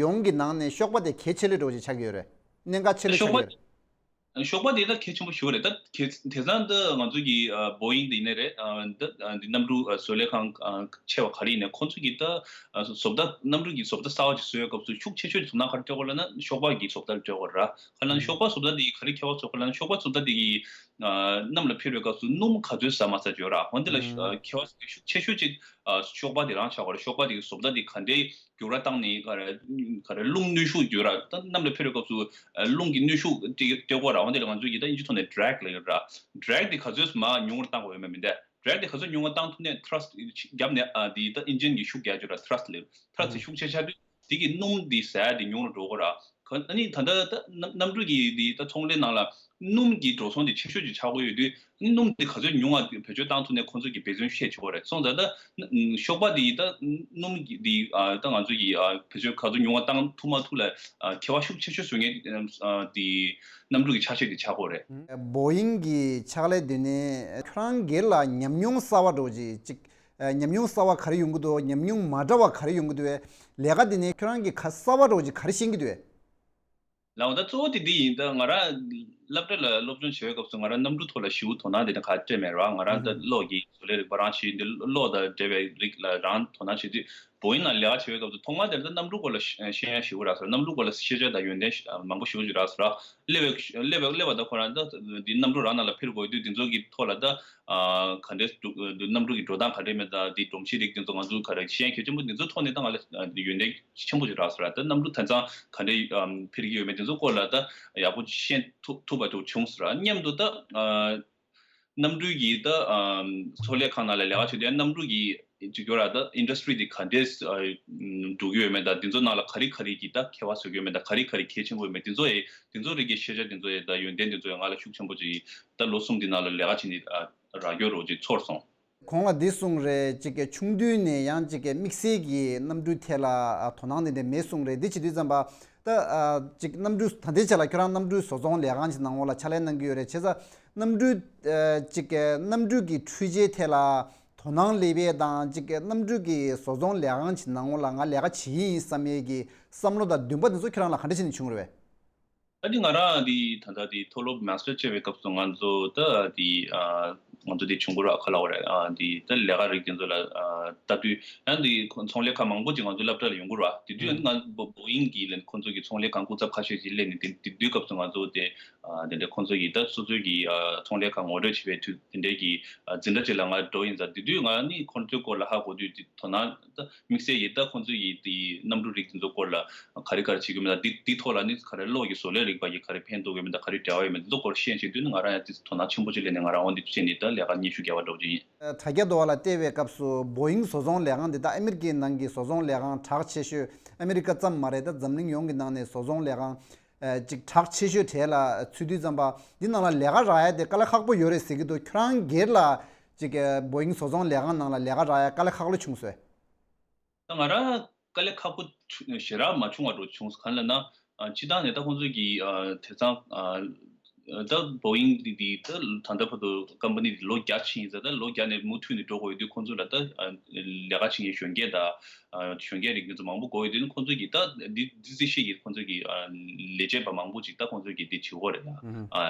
ཡོངས་ཀྱི་ནང་ནས་གཤོག་པ་དེ་གལ་ཆེ་ལོས་འདྲ་བོ་ཅིག་ཆགས་ཀྱི་ཡོད་རེད། གནད་འགག་ཆེ་ལོས་ཆགས་ཀྱི་ཡོད་རེད། གཤོག་པ་དེ་ད་གལ་ཆེན་པོ་ཞིག་རེད། ད་གལ་དེང་སང་ད་ང་ཚོ་གི། ཨ། བོ་ཨིང་དེ་ཡིན་ནའི་རེད། ཨ། ད་འདི་གནམ་གྲུ། ཨ། བཟོ་ལས་ཁང་། ཨ། ཆེ་བ་ག་རེ་ཡིན་ནའི་ཁོང་ཚོ་གི་ད། ཨ། བཟོ་ལྟ། གནམ་གྲུ་གི་བཟོ་ལྟ་གསར་བ་ཅིག་བཟོ་བའི་སྐབས་སུ་ཤུགས་ཆེ་ཤོས་ཀྱི་དོ་སྣང་ག་རེ་སྤྲད་དགོས་ལབ་ན་གཤོག་པ་གི་བཟོ་ལྟ་ལ་སྤྲད་དགོས་ར། ག་ལབ་ན་གཤོག་པ་བཟོ་ལྟ་དེ་ག་རེ་ཁྱད་པར་ཚུད་ག་ལབ་ན། གཤོག་པ་བཟོ་ལྟ་དེ་གི། ཨ། གནམ་ལ་འཕུར་བའི་སྐབས་སུ་སྣུམ་ག་ཚོད་ཟ་མ་ཟ་བརྗོད་ར། འོན་ཏེ་ལ། ཨ། ཁྱད་པར་ཤུགས་ཆེ་ཤོས་ཅིག་ཨ། གཤོག་པ་དེ་རང་ཆགས་དགོས་ར། གཤོག་པ་དེ་གི་བཟོ་ལྟ་དེ་ག་འདྲའི་འགྱུར་བ་བཏང་ནས་ག་རེ་ག་རེ་རླུང་གནོན་ཤུགས་ཡོད་ར། ད་གནམ་ལ་འཕུར་བའི་སྐབས་སུ། ཨ། རླུང་གི་གནོན་ཤུགས་སྤྲད་སྤྲད་དགོས་ར། འོན་ཏེ་ལ་ང་ཚོས་ཀྱི་ད་ཨིན་ཇི་ཐོག་ནས་ཌི་རེག་ལབ་ཡོད་ར། ཌི་རེག་དེ་ག་ཚོད་མར་ཉུང་རུ་བཏང་དགོས་ཡོད་མེད་མི་འདྲ། ཌི་རེག་དེ་ག་ཚོད་ཉུང་རུ་བཏང་ཐུབ་ནའི་ཐི་ར་སི་ཊི་རྒྱབ་ནས། ཨ། དེ་ད་ཨིན་ཇིན་གྱི་ཤུགས་རྒྱག་རྒྱུ་ར། ཐི་ར་སི་ཊི་ལབ། ཐི་ར་སི་ཊི་ཤུགས་ཆེ་ཆགས་དུས་དེ་གི་སྣུམ་དེ་ཟ་ཡ་དེ་ཉུང་རུ་འགྲོ་གི་ར། ག་ཨ་ནི་ད་ལྟ་ད་གནམ་གནམ་གྲུ་གི་འདི་ད་ཚོང་ལས་ནང་ལ་སྣུམ་གྱི་འགྲོ་སོང་དེ་ཆེ་ཤོས་ཅིག་ཆགས་ཀྱི་ཡོད་དུས། ཨ་ནི་སྣུམ་དེ་ག་ཚོད་ཉུང་བ་བེད་སྤྱོད་བཏང་ཐུབ་ན་ཁོང་ཚོ་གི་འབད་བརྩོན་ཤས་ཆེ་བ་རེད། སོང་ཙང་ད་ཨ་ཤོག་པ་དེ་ད་སྣུམ་གྱི་འདི་ཨ་ད་ང་ཚོ་གི་ཨ་བེད་སྤྱོད་ག་ཚོད་ཉུང་བ་བཏང་ཐུབ་མ་ཐུབ་ལ་ཨ་ཁྱད་པར་ཤུགས་ཆེ་ཤོས་བཟོ་མཁན་ཨ་དེ་གནམ་གྲུ་གི་ཆ་ཤས་དེ་ཆགས་ཀྱི་ཡོད་རེད། ཨུ། བོ་ཡིང་གི་ཕྱག་ལས་དེ་ནི་ཁྱོད་རང་སྒེར་ལ་ཉམས་མྱོང་གསར་བ་འདྲ་བོ་ཅིག་ཅིག་ཨ་ཉམས་མྱོང་གསར་བ་ག་རེ་ཡོང་གི་འདུག་ཉམས་མྱོང་མ་འདྲ་བ་ག་རེ་ཡོང་གི་འདུག་བས། ལས་ཀ་དེ་ནས་ཁྱོད་རང་གིས་ག་གསར་བ་འདྲ་བོ་ཅིག་ག་རེ་ཤེས་ཀྱི་འདུག་བས། ལགས་འོ། ད་གཙོ་བོ་དེ་འདི་ཡིན། ད་ང་རང་སློབ་གྲྭ་ལ་སློབ་སྦྱོང་བྱེད་པའི་སྐབས་སུ་ང་རང་གནམ་གྲུ་ཐོག་ལ་ཞེ་པོ་དོ་སྣང་དེ་འདྲ་ག་སྤྲད་མེད་ར། ང་རང་ད་ཨུ་ཧུ། གློག་གི་བཟོ་ལས་རིག་པ་རང་བྱེད་ཡིན་དུས་གློག་དང་འབྲེལ་བའི་རིགས་ལ་རང་དོ་སྣང་བྱེད་དུས། བོ་ཡིང་ནང་ལས་ཀ་བྱེད་པའི་སྐབས་སུ་ཐོག་མ་དེར་ད་གནམ་གྲུ་སྐོར་ལ་ཤེས་ཤེས་ཡ་ཞེ་པོ་རག་སོང་། གནམ་གྲུ་སྐོར་ལ་ཤེས་བྱ་དང་ཡོན་ཏན་ཞེ་མང་པོ་ཞེ་པོ་ཅིག་རག་སོང་ར། སླེབས་པའི་སླེབས་པའི་སླེབས་པ་ད་ཁོ་རང་ད་འདི་གནམ་གྲུ་རང་ནང་ལ་འཕུར་དགོས་དུས་འདི་ཚོ་གི་ཐོག་ལ་ད་ཨ་ག་འདྲས་འདུག་གནམ་གྲུ་གི་འགྲོ་སྟངས་ག་འདྲས་མེད། ད་འདི་སྒྲོམ་གཞི་རིགས་འདི་ཚོ་ང་ཚོ་ག་རེ་ཤེས་ཡ་གལ་ཆེན་པོ། འདི་ཚོ་ཐོག་ནས་ད་ང་ལ་ཡོན་ཏན་ཆེན་པོ་ཅིག་རག་སོང་ར། ད་གནམ་གྲུ་དེང་སང་ག་འདྲས་འཕུར་གྱི་ཡོད་མེད་འདི་ཚོ་སྐོར་ལ་ད་ཡག་པོ་ཤེས་ཐུབ་ཐུབ་པ་ཅིག་བྱུང་སོང་ར། མཉམ་དུ་ད་ཨ། གནམ་གྲུ་གི་ད་ཨམ་ཚོང་ལས་ཁང་ནང་ལ་ལས་ཀ་བྱེད་དུས་གནམ་གྲུ་གི་ཅིག་ཡོད་ར། ད་ཨིན་ཌ་སི་ཊི་རི་དེ་ག་འདྲས་ཨ་འགྲོ་གི་ཡོད་མེད། ད་འདི་ཚོ་ནང་ལ་ག་རེ་ག་རེ་གི་ད་ཁྱད་པར་བཟོ་གི་ཡོད་མེད། ད་ག་རེ་ག་རེ་གལ་ཆེན་པོ་ཡོད་མེད། འདི་ཚོ་ཡི་འདི་ཚོ་རིགས་ཀྱི་ཤེས་བྱ་འདི་ཚོ་ཡི་ད་ཡོན་ཏན་འདི་ཚོ་ཡི་ང་ལ་ཤུགས་ཆེན་པོ་ཅིག་ད་ལོ་གསུམ་འདི་ནང་ལ་ལས་ཀ་བྱེད་ནི་ཨ་རག་ཡོད་རོ་ཅིག་ཚོར་སོང་། གོང་ལ་འདི་གསུངས་རེད། ཅིག་གི་ཆུང་དུས་ནས་ཡང་ཅིག་གི་དམིགས་བསལ་གྱི་གནམ་གྲུའི་ཐད་ལ་ཨ་དོ་སྣང་དེ་འདྲ་མེད་གསུངས་རེད། འདི་བྱེད་དུས་ཙམ་པ་ད་ཨ་ཅིག་གནམ་གྲུ་ད་ལྟའི་ཆ་ལ་ཁྱོད་རང་གནམ་གྲུའི་བཟོ་ཚོང་ལས་ཁང་ཅིག་ནང་ལོགས་ལ་ཕྱག་ལས་གནང་གི་ཡོད་རེད། བྱས་ཙང་གནམ་གྲུ་ཨ་ཅིག་གི་གནམ་གྲུ་གི་འཕྲུལ་ཆས་ཐད་ལ་དོ་སྣང་སླེབས་ཡས་དང་། ཅིག་གི་གནམ་གྲུ་གི་བཟོ་ཚོང་ལས་ཁང་ཅིག་ནང་ལོགས་ལ་ང་ལས་ཀ་བྱེད་ཀྱི་ཡིན་བསམ་ཡས་ཀྱི་བསམ་བློ་དང་འདུན་པ་འདི་ཚོ་ཁྱོད་རང་ལ་ག་འདྲ་བྱས་ནས་བྱུང་རེད་བས། ཨ་ནི་ང་རང་འདི་ད་ལྟ་འདི་མཐོ་སློབ་མཱ་སི་ཊར་བྱས་པའི་སྐབས་སུ་ང་ཚོ་ད་འདི་ཨ་ང་ཚོ་འདི་བྱུང་གི་ར། ག་ལབ་དགོས་རེད། ཨ་འདི་ད་ལས་ཀ་རིགས་འདི་ཚོ་ལ་ཨ་ལྟ་དུས་ཡང་འདི་ཁོ་ཚོང་ལས་ཁང་མང་པོ་ཅིག་ང་ཚོའི་སློབ་གྲྭ་ལ་ཡོང་གི་ར། དེ་དུས་ཨ་ནི་ང་བོ་བོ་ཡིང་གི་ལ་ཁོ་ཚོ་གི་ཚོང་ལས་ཁང་སྐུ་ཚབ་ཁ་ཤས་ཅིག་སླེབས་ནས། དེ་དེ་དུས་སྐབས་སུ་ང་ཚོ་དེ་ཨ་དེ་འདྲའི་ཁོ་ཚོ་གི་ད་སོ་སོའི་གི་ཨ་ཚོང་ལས་ཁང་ངོ་སྤྲོད་བྱེད་པའི་དུས་དེ་འདྲའི་གི་ཨ་འཛིན་གྲྭ་ཅིག་ལ་ང་འགྲོ་ཡིན་ཙང་། དེ་དུས་ང་ནི་ཁོ་ཚོའི་སྐོར་ལ་ཧ་གོ་དུས་དེ་དོ་སྣང་ད་དམིགས་བསལ་གྱིས་ད་ཁོང་ཚོས་ཀྱིས་དེ་གནམ་གྲུ་རིགས་དེ་ཚོ་སྐོར་ལ་ག་རེ་ག་རེ་བྱེད་ཀྱི་མིན་ལ། དེ་དེའི་ཐོག་ལ་ནི་ག་རེ་གློག་གི་བཟོ་ལས་རིག་པ་ཡིས་ག་རེ་ཕན་ཐོགས་ཀྱི་མིན་དང་ག་རེ་འབྲེལ་བ་ཡོད་མིན་དེ་ཚོ་སྐོར་ཤེས་བྱེད་དུས་ནི་ང་རང་ཡང་དེ་དོ་སྣང་ཆེན་པོ་ཅིག་སླེབས་ནས་ང་རང་འོ་འདི་བྱས་ནས་ད་ལས་ཀ་སྙན་ཞུ་རྒྱག་པ་འདྲ་བོ་ཅིག་ཡིན། དྲ་རྒྱ་དུ་བ་ལ་བལྟས་པའི་སྐབས་སུ་བོ་ཡིང་བཟོ་ཚོང་ལས་ཁང་འདི་ད་ཨ་མི་རི་ཀའི་ནང་གི་བཟོ་ཚོང་ལས་ཁང་གྲགས་ཆེ་ཤོས། ཨ་མི་རི་ཀ་ཙམ་མ་རེད། ད་འཛམ་གླིང་ཡོངས་ཀྱི་ནང་ནས་བཟོ་ཚོང་ལས་ཁང་ཅིག་གྲགས་ཆེ་ཤོས་གྲས་ལ་ཚུད་དུས་ཙམ་པ་འདི་ནང་ལ་ལས་ཀ་རག་ཡ་དེ་དཀའ་ལས་ཁག་པོ་ཡོད་རེད་ཟེར་གྱི་འདུག་ཁྱོད་རང་སྒེར་ལ་ཅིག་བོ་ཡིང་བཟོ་ཚོང་ལས་ཁང་ནང་ལ་ལས་ཀ་རག་ཡ་དཀའ་ལས་ཁག་པོ་བྱུང་སོང་། ད་ང་རང་དཀའ་ལས་ཁག་པོ་ཞེ་དྲག་མ་བྱུང་བ་འདྲ་བྱུང་སོང་། གང་ལབ་ན་ཨ་སྤྱིར་བཏང་ནས་ད་ཁོང་ཚོས་ཀྱི་ཨ་དེང་སང་ཨ་ད་བོ་ཡིང་འདི་འདི་ད་ད་ལྟ་བར་དུ་ཀམ་པ་ནི་འདི་ལོ་བརྒྱ་ཕྱིན་ཡིན་ཙང་། ད་ལོ་བརྒྱ་ནས་མུ་མཐུད་ནས་འགྲོ་དགོས་ཡོད་དུས་ཁོང་ཚོ་ལ་ད་ཨ་ལས་ཀ་བྱེད་མཁན་གཞོན་སྐྱེས་དང་ཨ་གཞོན་སྐྱེས་རིགས་འདི་ཚོ་མང་པོ་དགོས་ཡོད་དུས་ནི་ཁོང་ཚོས་ཀྱི་ད་འདི་འདི་རྩིས་ཤེས་ཀྱི་ཁོང་ཚོས་ཀྱི་ཨ་ལས་བྱེད་པ་མང་པོ་ཅིག་ད་ཁོང་ཚོས་ཀྱི་འདི་བྱེད་དགོས་རེད་ད། ཨ་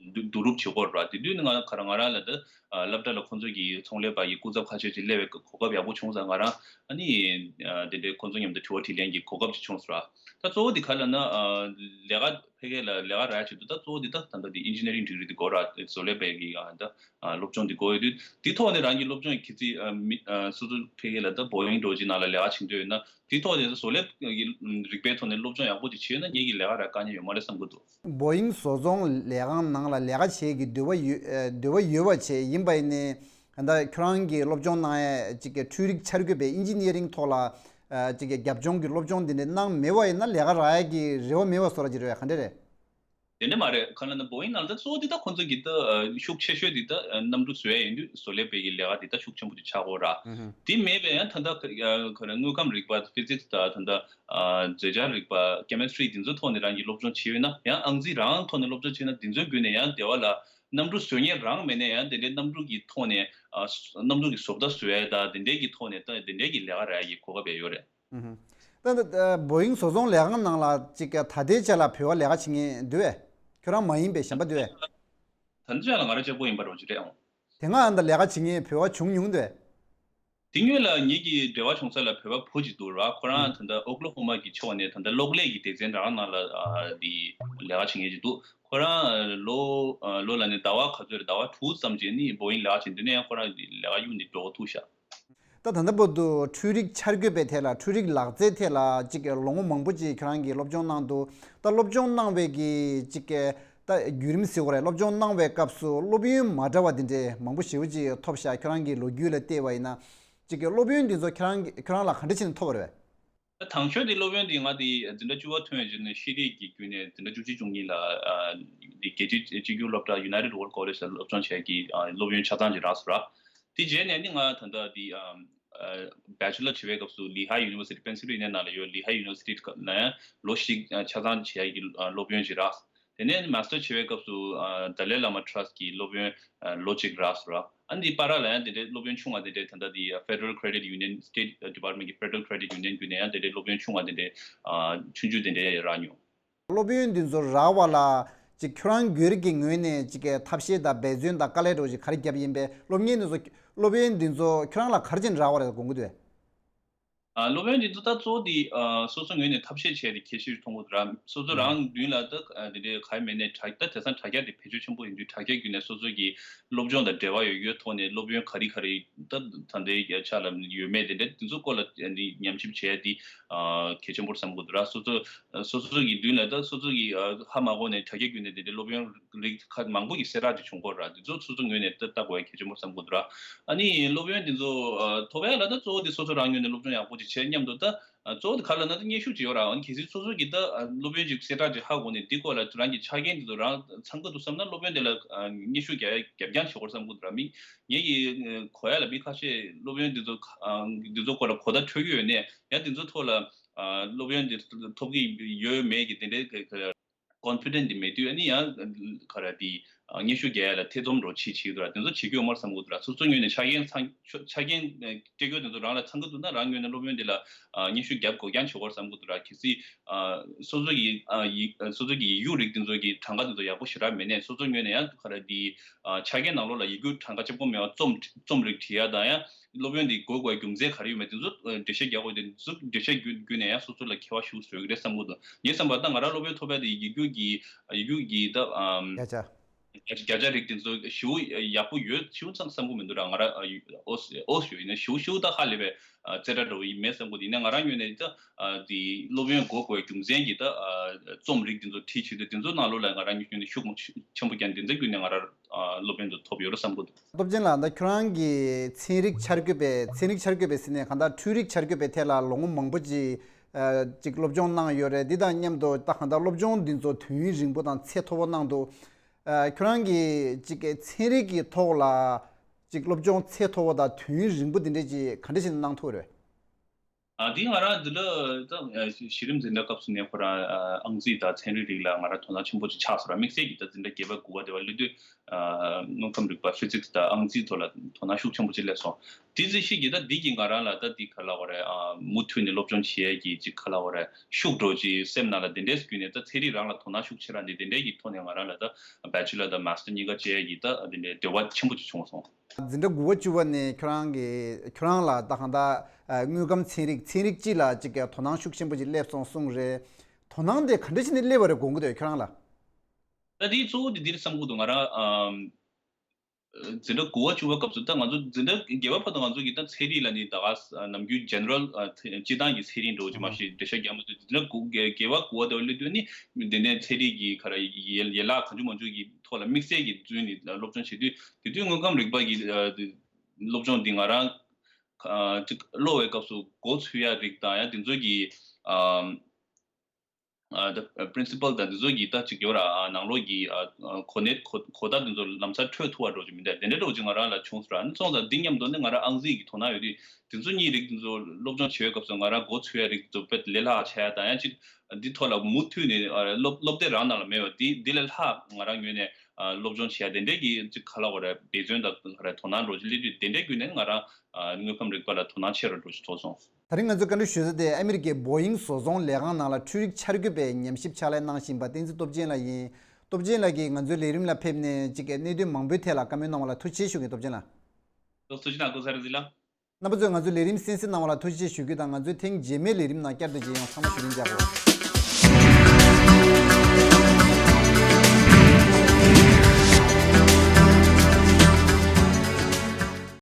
བསྡུ་བསྡུ་རུབ་བྱེད་དགོས་རེད་པ། དེ་དུས་ནི་ང་ག་རང་ང་རང་ལ་ད་ཨ་སློབ་གྲྭ་ལ་ཁོང་ཚོ་གི་ཚོང་ལས་པ་གི་སྐུ་ཚབ་ཁ་ཤས་ཅིག་སླེབས་པའི་གོ་སྐབས་ཡག་པོ་བྱུང་ཙང་། ང་རང་ཨ་ནི་ཨ་དེ་འདྲའི་ཁོང་ཚོ་མཉམ་དུ་དྲི་བ་དྲིས་ལན་གྱི་གོ་སྐབས་ཅིག་བྱུང་སོང་ར། ད་གཙོ་བོ་དེ་ག་ལབ་ན་ཨ་ལས་ཀ་ཕ་གི་ལ་ལས་ཀ་རག་ཡ་ཆེད་དུ་ད་གཙོ་བོ་དེ་ད་ད་ལྟ་དེ་ཨིན་ཇི་ནི་ཡ་རིང་ཌིག་རི་དེ་དགོས་ར། བཟོ་ལས་པའི་གི་ཨ་ད་ཨ་སློབ་སྦྱོང་དེ་དགོས་ཡོད་དུས། དེ་ཐོག་ནས་རང་གི་སློབ་སྦྱོང་གི་ཚིག་ཨ་མི་ཨ་སོ་སོ་ཕ་གི་ལ་ད་བོ་ཡིང་འདྲ་བོ་ཅིག་ནང་ལ་ལས་ཀ་བྱེད་འདོད་ཡོད་ན། དེའི་ཐོག་ནས་བཟོ་ལས་ཀྱི་རིག་པའི་ཐོག་ནས་སློབ་སྦྱོང་ཡག་པོ་ཅིག་བྱས་ན་ངེད་ཀྱི་ལས་ཀ་རག་དཀའ་ངལ་ཡོད་མ་རེད་བསམ་གྱི་འདུག་བོ་ཡིང་བཟོ་ཚོང་ལས་ཁང་ནང་ལ་ལས་ཀ་བྱེད་ཀྱི་འདོད་པ་ཡོད་ཨ་འདོད་པ་ཡོད་པ་བྱས་ཡིན་པ་ཡིན་ནའི། ད་ལྟ་ཁྱོད་རང་གིས་སློབ་སྦྱོང་གནང་ཡས་ཅིག་གི་འཕྲུལ་རིག་འཆར་འགོད་པའི་ཨིན་ཇི་ནི་ཡ་རིང་ཐོག་ལ་ཨ་ཅིག་གི་རྒྱབ་ལྗོངས་ཀྱི་སློབ་སྦྱོང་འདི་འདྲ་གནང་མེད་པ་ཡིན་ན་ལས་ཀ་རག་ཡས་ཀྱི་རེ་བ་མེད་པ་བཟོ་འདྲ་ཅིག་རེད་པས། ག་འདྲ་རེད། དེ་འདྲ་མ་རེད། གང་ལབ་ན་བོ་ཡིང་ནང་ལ་ད་གཙོ་བོ་འདི་ད་ཁོང་ཚོ་གི་ད་ཤུགས་ཆེ་ཤོས་འདི་ད་གནམ་གྲུ་བཟོ་ཡ་ཡིན་དུས་བཟོ་ལས་པའི་གི་ལས་ཀ་འདི་ད་ཤུགས་ཆེན་པོ་ཅིག་ཆགས་ཀྱི་ཡོད་ར། ཨུ་ཧུ། དེ་མེད་པའི་ཡང་ད་ལྟ་ག་རེ་དངོས་ཁམས་རིག་པ་ཕི་ཟིག་སི་དང་ད་ལྟ་རྫས་ཆ་རིག་པ་ཀེ་མི་སི་ཊི་རི་འདི་ཚོའི་ཐོག་ནས་རང་གི་སློབ་སྦྱོང་བྱས་ཡོད་ན། ཡང་ཨང་རྩིས་རང་ཐོག་ནས་སློབ་སྦྱོང་བྱས་ན་འདི་ཚོའི་བརྒྱུད་ནས་ཡང་སྡེ་བ་ལ་གནམ་གྲུ་བཟོ་མཁན་རང་མེད་ན་ཡང་དེ་འདྲའི་གནམ་གྲུ་གི་ཐོག་ནས་ཨ་གནམ་གྲུ་གི་བཟོ་ལྟ་བཟོ་ཡ་དང་དེ་འདྲའི་གི་ཐོག་ནས་ད་དེ་འདྲའི་གི་ལས་ཀ་རག་ཡ་གི་གོ་སྐབས་ཡོད་རེད། ཨུ་ཧུ། ད་ལྟ་ཨ་བོ་ཡིང་བཟོ་ཚོང་ལས་ཁང་ནང་ལ་ཅིག་ད་ལྟའི་ཆ་ལ་བོད་པ་ལས་ཀ་བྱེད་མཁན་འདུག་གས། ཁྱོད་རང་མ་ཡིན་པའི་གཞན་པ་འདུག་གས། ད་ལྟའི་ཆ་ལ་ང་རང་གཅིག་པོ་ཡིན་པ་འདྲ་བོ་ཅིག་རེད་ཨང་། དེ་སྔ་ཨ་ད་ལས་ཀ་བྱེད་མཁན་བོད་པ་བྱུང་མྱོང་འདུག་གས། དེ་སྔོན་ལ་ངེད་ཀྱི་འབྲེལ་བ་བྱུང་ས་ལ་བོད་པ་བུ་གཅིག་འདུག་ར། ཁོ་རང་ད་ལྟ་ཨོ་ཀློ་ཧོ་མ་གི་ཕྱོགས་ནས་ད་ལྟ་གློག་ཀླད་ཀྱི་སྡེ་ཚན་རང་ནང་ལ་ཨ་འདི་ལས་ཀ་བྱེད་མཁན་ཅིག་འདུག་ཁོ་རང་ལོ་ཨ་ལོ་ལ་ནི་ཟླ་བ་ག་ཚོད་རེད། ཟླ་བ་དྲུག་ཙམ་ཅིག་ནི་བོ་ཡིང་ལས་ཀ་བྱེད་འདི་ནས་ཡང་ཁོ་རང་ལས་ཀ་གཡུག་ནས་འགྲོ་འདུག་ཤག་ད་ད་ལྟ་བར་དུ་འཕྲུལ་རིག་འཆར་འགོད་པའི་ཐད་ལ། འཕྲུལ་རིག་ལག་རྩལ་ཐད་ལ་ཅིག་ལོ་ངོ་མང་པོ་ཅིག་ཁྱོད་རང་གིས་སློབ་སྦྱོང་གནང་འདུག་ད་སློབ་སྦྱོང་གནང་བའི་གི་ཅིག་ད་བརྒྱུད་རིམ་ཟེར་དགོས་རེད། སློབ་སྦྱོང་གནང་བའི་སྐབས་སུ་སློབ་ཡོན་མ་འདྲ་བ་འདི་འདྲའི་མང་པོ་ཞེ་པོ་ཅིག་ཐོབ་ཤག་ཁྱོད་རང་གི་ལོ་རྒྱུས་ལ་བལྟས་པ་ཡིན་ན་ཅིག་སློབ་ཡོན་འདི་ཚོ་ཁྱོད་རང་གི་ཁྱོད་རང་ལ་ག་འདྲ་བྱས་ནས་ཐོབ་པ་རེད་པས། དང་ཤོས་དེ་སློབ་ཡོན་དེ་ང་དེ་འཛིན་གྲྭ་བཅུ་པ་ཐོན་ཡོད་ཅེ་ནས་ཤེས་རིག་གི་བརྒྱུད་ནས་འཛིན་གྲྭ་བཅུ་གཅིག་བཅུ་གཉིས་ལ་དེ་རྒྱལ་སྤྱིའི་གཅིག་གྱུར་སློབ་གྲྭ་United World College ལ་སློབ་སྦྱོང་བྱས་ཀྱི་སློབ་ཡོན་ཆ་ཚང་ཅིག་རག་སོང་ར། དེ་རྗེས་ནས་ནི་ང་ད་ལྟ་དེ་Bachelor བྱེད་པའི་སྐབས་སུ་Lehigh University Pennsylvania ནང་ལ་ཡོད། Lehigh University ལ་ཡང་ལོ་བཞི་ཆ་ཚང་བྱས་ཀྱི་སློབ་ཡོན་ཅིག་རག་དེ་ནས་Master བྱེད་པའི་སྐབས་སུ་Dalai Lama Trust གི་སློབ་ཡོན་ལོ་གཅིག་རག་སོང་ར། ཨ་ནི་དེ་བར་ལ་ཡང་དེ་འདྲའི་སློབ་ཡོན་ཆུང་བ་དེ་འདྲའི་ད་ལྟ་དེ་Federal Credit Union State Department གི་Federal Credit Union བརྒྱུད་ནས་ཡང་དེ་འདྲའི་སློབ་ཡོན་ཆུང་བ་དེ་འདྲའི་ཆུང་ཆུང་དེ་འདྲའི་རག་མྱོང་། སློབ་ཡོན་འདི་ཚོ་རག་པ་ལ་ཅིག་ཁྱོད་རང་སྒེར་གྱི་ངོས་ནས་ཅིག་ཐབས་ཤེས་དང་འབད་བརྩོན་དང་དཀའ་ལས་འདྲ་བོ་ཞིག་ག་རེ་བརྒྱབ་ཡིན་པས། སློབ་གཉེར་འདི་ཚོ་སློབ་ཡོན་འདི་ཚོ་ཁྱོད་རང་ལ་ག་རེ་བྱས་ནས་རག་པ་རེད་དགོངས་ཀྱི་འདུག་གས། ཨ། སློབ་ཡོན་འདི་ཚོ་ད་གཙོ་བོ་དེ་ཨ། སོ་སོ་ངོས་ནས་ཐབས་ཤེས་བྱས་ཏེ་ཁྱད་ཆོས་མཐོང་གི་འདུག་ར། སོ་སོ་ཨུ། རང་མདུན་ལ་ད་ཨ། དེ་འདྲའི་ག་ཡེ་མེད་ནས་དྲ་ད་དེང་སང་དྲ་རྒྱ་དེ་བེད་སྤྱོད་ཆེན་པོ་ཡིན་དུས་དྲ་རྒྱ་བརྒྱུད་ནས་སོ་སོ་གི་སློབ་སྦྱོང་དང་འབྲེལ་བ་ཡོད་ཡོད་ཐོག་ནས་སློབ་ཡོན་ག་རེ་ག་རེ་ད་ད་ལྟའི་ཆ་ལ་ཡོད་མེད་དེ་འདྲ་དེ་ཚོ་སྐོར་ལ་ཨ་ནི་ཉམས་ཞིབ་བྱས་ཏེ་ཨ། གལ་ཆེན་པོར་བསམ་གི་འདུག་ར། སོ་སོ་སོ་སོ་གི་མདུན་ལ་ད་སོ་སོ་གི་ཨ། ཧ་མ་གོ་ནས་དྲ་རྒྱ་བརྒྱུད་ནས་དེ་འདྲའི་སློབ་ཡོན་རིགས་ཁག་མང་པོ་ཞིག་གསལ་བསྒྲགས་ཅིག་བྱུང་གོ་ར། འདི་ཚོ་སོ་སོ་ངོས་ནས་ལྟ་ལྟ་དགོས་ཡ་གལ་ཆེན་པོ་བསམ་གི་འདུག་ར། ཨ་ནི་སློབ་ཡོན་འདི་ཚོ་ཨ། ཐོབ་ཡ་ལ་ད་གཙོ་བོ་དེ་སོ་སོ་རང་ངོས་ནས་སློབ་སྦྱོང་ཡག་པོ་ཅིག་བྱས་མཉམ་དུ་ད་ཨ། གཙོ་བོ་དེ་ག་ལ་ན་ད་སྙན་ཞུ་ཅིག་ཡོད་ར། ཨ་ནི་གལ་སྲིད་སོ་སོ་གི་ད་ཨ། སློབ་ཡོན་ཅིག་གསལ་བསྒྲགས་ཅིག་ཧ་གོ་ནས་འདི་སྐོར་ལ་རང་གི་ཆ་རྐྱེན་འདི་ཚོ་རང་ཚང་གི་འདུག་བསམ་ན་སློབ་ཡོན་དེ་ལ་ཨ། སྙན་ཞུ་རྒྱག་ཡ་རྒྱབ་རྒྱང་བྱེད་དགོས་བསམ་གི་འདུག་ར། མི་ངེད་ཀྱི་གོ་ཡ་ལ་མི་ཁ་ཤས་སློབ་ཡོན་འདི་ཚོ་ཨ། འདི་ཚོ་སྐོར་ལ་གོ་བརྡ་འཕྲོད་ཀྱི་ཡོད་ནས་ཡང་འདི་ཚོ་ཐོག་ལ་ཨ། སློབ་ཡོན་འདི་ཐོབ་ཀྱི་ཡོད་མེད་ཀྱི་དེ་འདྲའི་ག་ག་confident དེ་མེད་དུས་ཨ་ནི་ཡང་ག་རེ་དེ་སྙན་ཞུ་རྒྱག་ཡ་ལ་ཐེ་ཚོམ་འདྲ་བོ་བྱེད་བྱེད་ཀྱི་འདུག་ར། དེ་ཚོ་བྱེད་རྒྱུ་ཡོད་མ་རེད་བསམ་གྱི་འདུག་ར། སོ་སོ་ངོས་ནས་ཆ་རྐྱེན་ཚང་ཆ་རྐྱེན་སྤྲད་རྒྱུ་དེ་ཚོ་རང་ལ་ཚང་གི་འདུག་ན་རང་ངོས་ནས་སློབ་ཡོན་དེ་ལ་སྙན་ཞུ་རྒྱབ་དགོས་རྐྱང་བྱེད་དགོས་བསམ་གྱི་འདུག་ར། གལ་སྲིད་སོ་སོ་གི་ཡིག་སོ་སོ་གི་ཡིག་རྒྱུགས་རིགས་དེ་ཚོ་གི་གྲངས་ཀ་དེ་ཚོ་ཡག་པོ་ཞེ་དྲག་མེད་ནས་སོ་སོ་ངོས་ནས་ཡང་ག་རེ་དེ་ཆ་རྐྱེན་ནང་ལོགས་ལ་ཡིག་རྒྱུགས་གྲངས་ཀ་གཅིག་པོ་མེད་པ་རྩོམ་རྩོམ་རིགས་བྲིས་ཡ་དང་ཡང་། སློབ་ཡོན་འདི་དགོས་དགོས་རྒྱུ་མཚན་ག་རེ་ཡོད་མེད་དེ་ཚོ་འགྲེལ་བཤད་རྒྱག་དགོས། དེ་ཚོ་འགྲེལ་བཤད་བརྒྱུད་བརྒྱུད་ནས་ཡང་སོ་སོ་ལ་མཁས་པ་ཞིག་བཟོ་གི་རེད་བསམ་གི་འདུག་ངས་བསམ་པ་ད་ང་རང་སློབ་ཡོན་ཐོབ་པ་དེ་ཡིག་རྒྱུགས་ཀྱི་ཡིག་རྒྱུགས་ཀྱི་ད་ཨམ། བརྒྱ་ཆ། བརྒྱ་ཆ་རིགས་དེ་ཚོ་ཞེ་པོ་ཡག་པོ་ཡོད་ཞེ་པོ་ཙམ་བསམ་གི་མི་འདུག་ར། ང་རང་ཨོ་ཨོ་ཡོད་ཡིན་ན་ཞེ་པོ་ཞེ་པོ་ད་ཧ་ལས་པའི་རྩེ་གྲ་འདྲ་བོ་ཡིན་མེད་བསམ་གི་འདུག་ཡིན་ན་ང་རང་ངོས་ནས་ད་དེ་སློབ་ཡོན་དགོས་དགོས་རྒྱུ་མཚན་གྱི་ད་རྩོམ་རིགས་དེ་ཚོ་བྲིས་བྱས་དུས་དེ་ཚོ་ནང་ལོགས་ལ་ང་རང་ངོས་ནས་ཤུགས་ཆེན་པོ་རྒྱག་དེ་ཚོ་བརྒྱུད་ནས་ང་རང་སློབ་ཡོན་དེ་ཐོབ་ཡོད་རེད་བསམ་གི་འདུག་སྟོབས་ཆེན་ལགས། ད་ཁྱོད་རང་གིས་ཚན་རིག་འཆར་འགོད་པའི་ཚན་རིག་འཆར་འགོད་པའི་ཟེར་ནས་གང་ལྟར་འཕྲུལ་རིག་འཆར་འགོད་པའི་ཐད་ལ་ལོ་ངོ་མང་པོ་ཅིག་ཨ། ཅིག་སློབ་སྦྱོང་གནང་ཡོད་རེད། འདི་དང་མཉམ་དུ་ད་གང་ལྟར་སློབ་སྦྱོང་འདི་ཚོ་དུས་ཡུན་རིང་པོ་དང་ཚད་མཐོ་པོ་གནང་འདུག་ཨ། ཁྱོད་རང་གིས་ཅིག་ཚན་རིག་གི་ཐོག་ལ་ཅིག་སློབ་སྦྱོང་ཚད་མཐོ་པོ་དང་དུས་ཡུན་རིང་པོ་འདི་འདྲས་ཅིག་ག་འདྲ་ཞིག་གནང་ཐུབ་རེད། ཨ། འདི་ང་རང་འདི་ལ་ད་གཞི་རིམ་འཛིན་གྲྭ་སྐབས་སུ་ནས་ཁོ་རང་ཨང་རྩིས་དང་ཚན་རིག་རིགས་ལ་ང་རང་དོ་སྣང་ཆེན་པོ་ཅིག་ཆགས་སོང་ར། དམིགས་བསལ་གྱིས་ད་འཛིན་གྲྭ་བརྒྱད་པ་དགུ་པ་དེ་བ་སླེབས་དུས་དངོས་ཁམས་རིག་པ་ཕི་ཛིག་སི་དང་ཨང་རྩིས་ཐོག་ལ་དོ་སྣང་ཤུགས་ཆེན་པོ་ཅིག་སླེབས་སོང་། དེ་རྩིས་གཞི་གིས་ད་འདི་གིས་ང་རང་ལ་ད་འདི་ག་ལབ་དགོས་རེད། མུ་མཐུད་ནས་སློབ་སྦྱོང་བྱེད་ཡས་ཀྱི་ཅིག་ག་ལབ་དགོས་རེད། ཤུགས་འདྲ་བོ་ཅིག་སེམས་ནང་ལ་དེ་འདྲས་བརྒྱུད་ནས་ད་ཚན་རིག་རང་ལ་དོ་སྣང་ཤུགས་ཆེ་ར་འདི་དེ་འདྲས་ཀྱི་ཐོག་ནས་ང་རང་ལ་ད་Bachelor དང་Master གཉིས་ཀ་བྱེད་ཡས་ཀྱི་ད་དེ་འདྲའི་འབྲེལ་བ་ཆེན་པོ་ཅིག་བྱུང་སོང་། འཛིན་གྲྭ་དགུ་པ་བཅུ་པ་ནས་ཁྱོད་རང་གི་ཁྱོད་རང་ལ་ད་གང་ལྟར་ཨ། དངོས་ཁམས་ཚན་རིག་ཚན་རིག་སྤྱི་ལ་ཅིག་གི་དོ་སྣང་ཤུགས་ཆེན་པོ་ཅིག་སླེབས་སོང་གསུངས་རེད། དོ་སྣང་དེ་ག་འདྲ་ཞིག་ནས་སླེབས་པ་རེད་དགོངས་ཀྱི་འདུག་ཁྱོད་རང་ལ། ད་དེའི་གཙོ་བོ་དེ་འདིར་བསམ་གྱི་འདུག་ང་རང་ཨམ། འཛིན་གྲྭ་དགུ་པ་བཅུ་པ་སྐབས་སུ་ད་ང་ཚོ་འཛིན་གྲྭ་བརྒྱད་པ་བར་དུ་ང་ཚོ་གི་ད་ཚན་རིག་ལ་ནི་ད་ག་ནམ་རྒྱུན་General ཨ། སྤྱིར་བཏང་གི་ཚན་རིག་འདྲ་བོ་ཅིག་མ་གཞི་འགྲེལ་བཤད་རྒྱག་མ་ཐུབ། འཛིན་གྲྭ་དགུ་བརྒྱད་པ་དགུ་པ་དེ་བ་སླེབས་དུས་ནི་དེ་ནས་ཚན་རིག་གི་ག་རེ་ཡན་ལག་གང་བྱུང་མང་བྱུང་གི་ཐོག་ལ་དམིགས་བསལ་གྱི་བརྩོན་ནས་སློབ་སྦྱོང་བྱེད་དུས་དེ་དུས་དངོས་ཁམས་རིག་པ་གི་ཨ། སློབ་སྦྱོང་འདི་ང་རང་ཨ། ཅིག་ཀློག་པའི་སྐབས་སུ་མགོ་ཚོས་ཡ་རིགས་དང་ཡང་དེ་ཚོ་གི་ཨ། ཨ། ད་Principle དང་དེ་ཚོ་གི་ད་ཅིག་ཡོད་ར། ཨ། ནང་ལོགས་ཀྱི་ཨ། གོ་གནས་གོ་གོ་བརྡ་དེ་ཚོ་ལམ་སང་འཕྲོད་ཐུབ་པ་འདྲ་བོ་ཅིག་མི་འདུག་དེ་འདྲ་འདྲ་བོ་ཅིག་ང་རང་ལ་བྱུང་སོང་ར། ཨ་ནི་སོང་ཙང་འདི་མཉམ་དུ་ནི་ང་རང་ཨང་རྩིས་ཀྱི་དོ་སྣང་ཡོད་དུས་དེ་ཚོ་གཉིས་རིགས་དེ་ཚོ་སློབ་སྦྱོང་བྱེད་པའི་སྐབས་སུ་ང་རང་མགོ་ཚོས་ཡ་རིགས་དེ་ཚོ་དཔེ་ལས་སླ་བ་ཆགས་ཡ་དང་ཡང་ཅིག་འདི་ཐོག་ལ་མུ་མཐུད་ནས་ཨ། སློབ་སློབ་དེབ་རང་ནང་ལ་མེད་པ་འདི་འདི་ལས་ལྷག་ང་རང་ངོས་ནས་ཨ། སློབ་སྦྱོང་བྱེད་ཡ་དེ་འདྲའི་གི་ཅིག་ག་ལབ་དགོས་རེད། འབད་བརྩོན་དང་ག་རེ་དོ་སྣང་འདྲ་བོ་ཅིག་སླེབས་དུས་དེ་འདྲའི་བརྒྱུད་ནས་ང་རང་ཨ། དངོས་ཁམས་རིག་པ་ལ་དོ་སྣང་ཆེ་རུ་འགྲོ་ཞིག་ཐོགས་སོང་། དེ་རིང་ང་ཚོས་བཀའ་འདྲི་ཞུ་ས་དེ་ཨ་མི་རི་ཀའི་Boeing བཟོ་ཚོང་ལས་ཁང་ནང་ལ་འཕྲུལ་རིག་འཆར་འགོད་པའི་ཉམས་ཞིབ་ཕྱག་ལས་གནང་བཞིན་པ་བསྟན་འཛིན་སྟོབས་ཆེན་ལགས་ཡིན། སྟོབས་ཆེན་ལགས་ཀྱིས་ང་ཚོའི་ལས་རིམ་ལ་ཕེབས་ནས་ཅིག་གནད་དོན་མང་པོའི་ཐད་ལ་བཀའ་མོལ་གནང་བ་ལ་ཐུགས་རྗེ་ཆེ་ཞུ་གི། སྟོབས་ཆེན་ལགས། ཐུགས་རྗེ་གནང་། སྐུ་གཟུགས་བཟང་། རྣམ་པ་ཚོས་ང་ཚོའི་ལས་རིམ་གསན་གཟིགས་གནང་བ་ལ་ཐུགས་རྗེ་ཆེ་ཞུ་རྒྱུ་དང་། ང་ཚོའི་ཐེངས་རྗེས་མའི་ལས་རིམ་ནང་བསྐྱར་དུ་མཇལ་ཡོང་། ཚང་མ་བཞུགས་རིན་ཆེ།